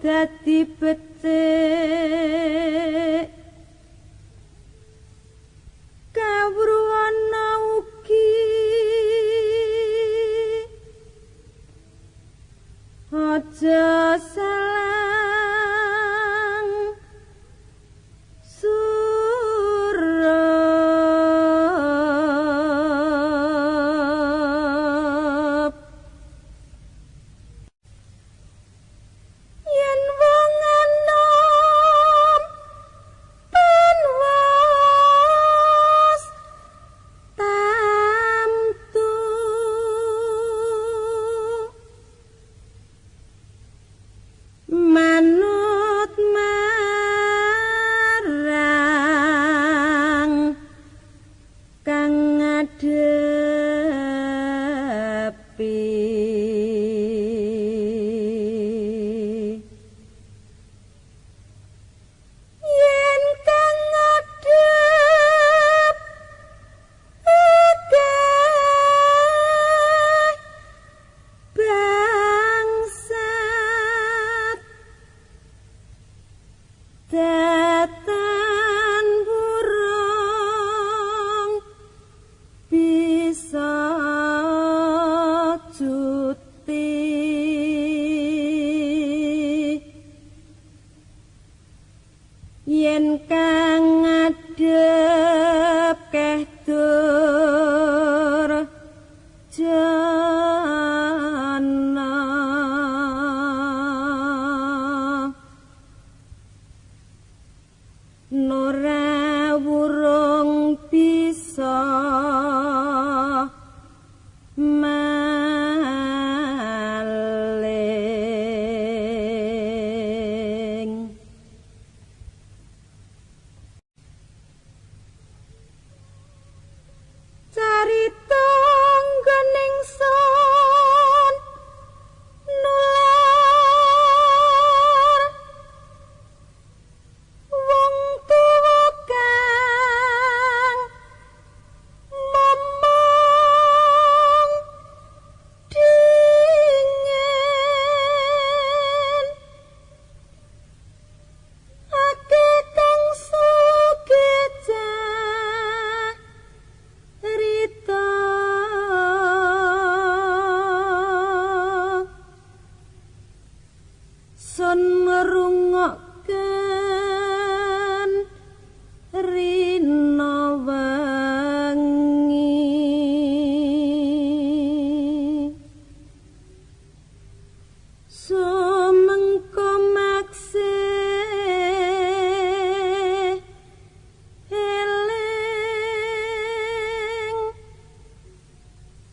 dadi becik kawruhana ugi aja salang surup. Yen wong enom ben wis tamtu manut marang kang ngadepi. Yen kang ngadep akeh bangsat datan burung bisa cuti. Yen kang ngadep keh dur jana nora wurung bisa maling. Carita nggening son nular wong tuwa kang momong dingin akeh kang sugih carita sun ngrungokken rina wengi sumengko makse eling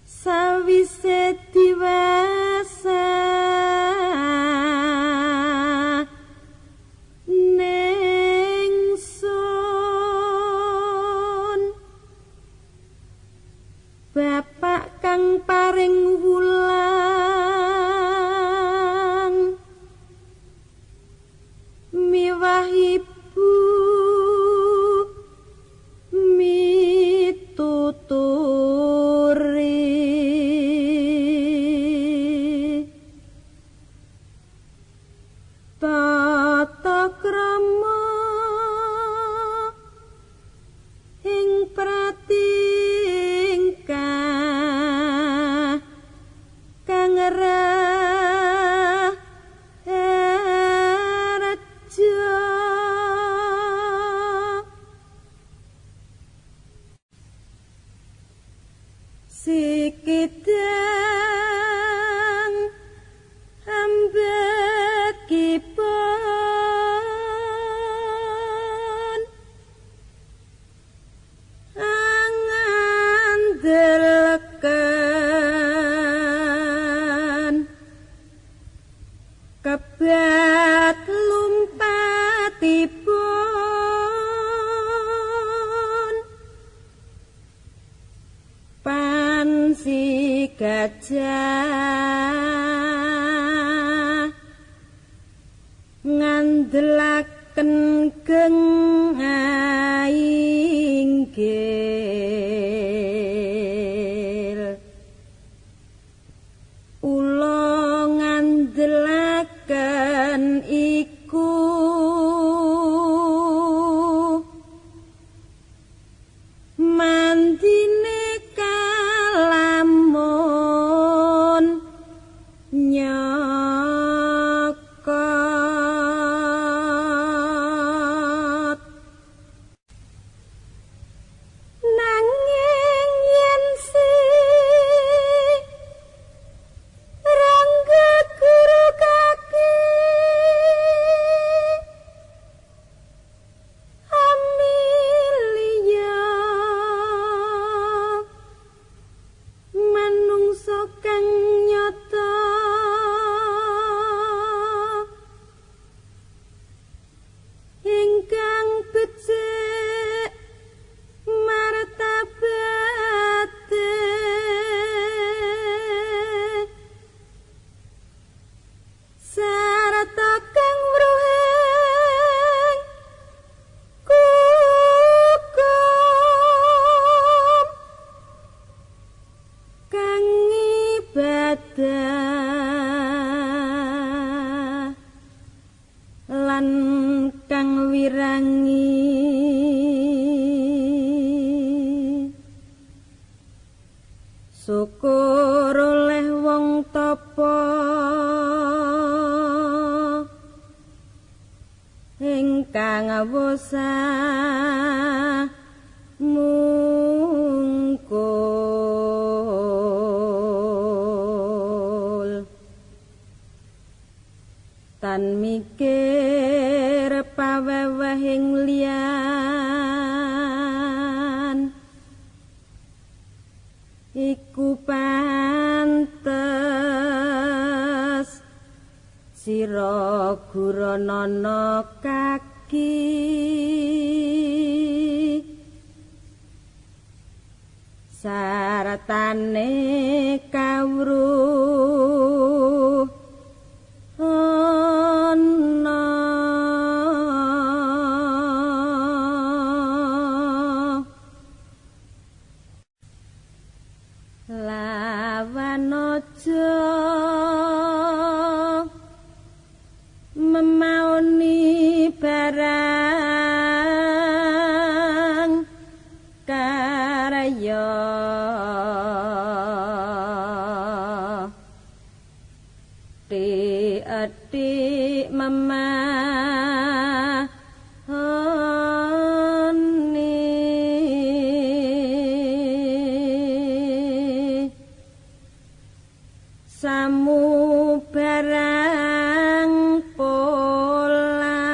sawise diwasa ning sun bapak kang paring wulang miwah ibu mituturi tata krama ing pratingkah kang raharja sikidang ambekipun angandelaken kebat lumpatipun pansi gajah ngandelaken geng inggil ula ngandelaken. nyokot. Nanging yen si Rangga guru kaki Amelia manungsa kang nyata ingkang becik martabate sarta kang wruhing kukum kang ibadah lan kang wirangi. Syukur oleh wong tapa ingkang wosah mungkul tan mikir pawewehing liyan iku pantes sira guranana kaki sartane kawruh ana. Lawan aja memauni barang karya ti-eti memahoni samu barang pola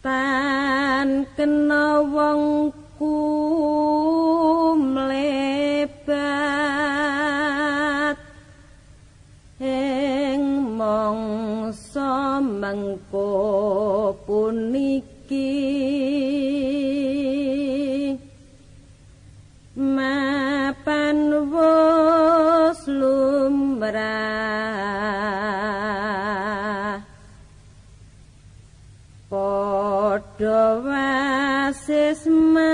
tan kena wong kumlebat ing mangsa mengko puniki mapan wis lumrah padha wasisma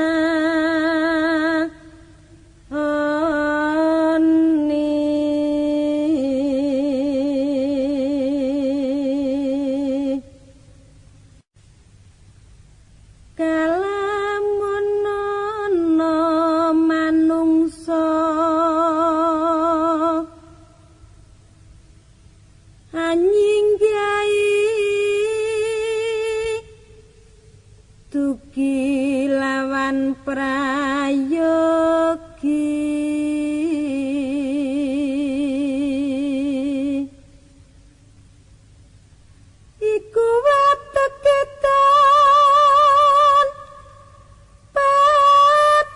kalamunana manungsa anyinggai dugi lawan prayogi iku wateketan patut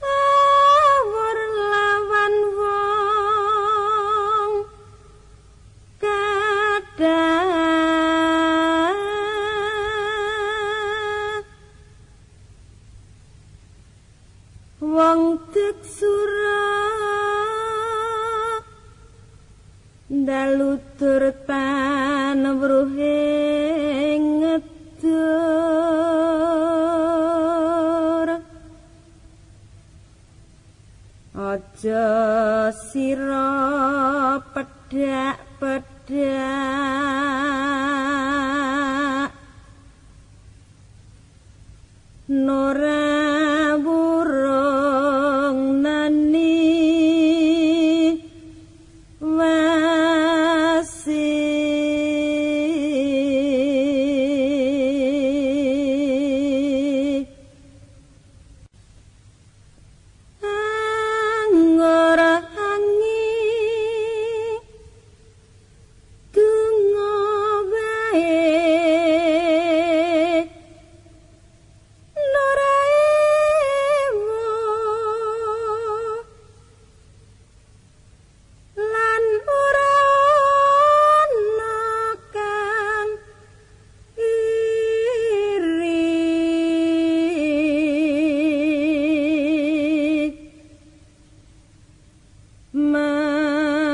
awur lawan wong kathah wong teksura dalu tur tan wruhe ngedur aja sira pedhak-pedhak Nora wurung nani wasi angora angi donga wae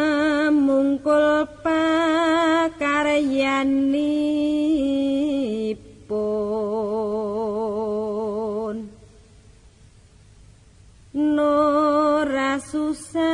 mamungkul pakaryanipun nora susah.